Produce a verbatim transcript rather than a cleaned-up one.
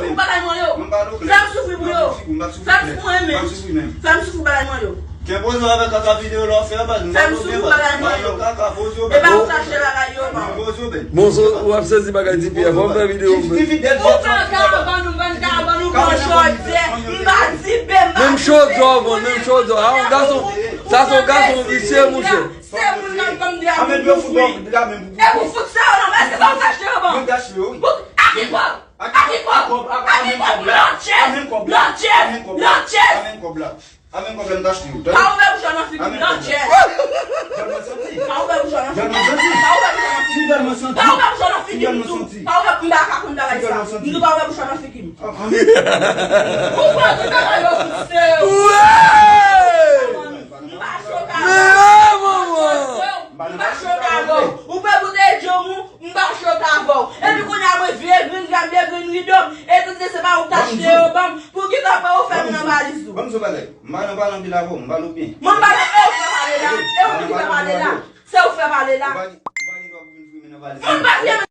Pou bagay mwen yo. Fè m soufri pou yo. Fè m soufri mwen menm. Fè m soufri bagay mwen yo. Gen poze w avèk kaka videyo la w fè a baz. Fè m soufri bagay mwen yo. Mayo kaka poze w. E pa ou k achte bagay yo, man. Poze w bèl. Bon, so, w ap sezi bagay T P a. Fò m fè videyo mwen. Ou fè karavan nou vann karavan nou pran chòdyè. M pa T P, m pa T P. Menm chòdyè w vann, menm chòdyè. A yon gason, sa se yon gason visye, monchè. Se moun nan kòm de a pou fout. E pou fout sa yo nan, èske sa ou t achte yo ban? Mwen t achte yo, wi. Pou, a ki kòb? A ki kòb? A ki kòb? Blanchès! Blanchès! Blanchès! A menm kòb la. A menm kòb la m t achte yo. Pa ouvè bouch ou nan figi m, Blanchès! Gad mwen santi. Pa ouvè bouch ou nan figi m. Gad mwen santi. Pa ouvè bouch ou nan figi m. Gad mwen santi. Pa ouvè bouch ou nan figi m tou. Pa ouvè, m pa ka konn bagay sa. M di pa ouvè bouch ou nan figi m. Ou pran tout bagay yo sou se yo. M pa choke avè w. M pa choke avè w. Ou pè boutèy djanm ou, m pa choke avè w. Epi kounye a mwen vye grenn gam, vye grenn ridòm. E tout se pa ou k t achte yo ban m. Pou ki sa fè ou fè m nan valiz ou? Ban m di w bagay. M pa nan pale anpil avè w, m pale w byen. Mwen m pale, e ou fè pale la. E ou ki fè pale la. Se ou fè pale la. Ou pa gen, ou pa gen dwa pou vin fouye men nan valiz mwen. Mwen m pa fouye men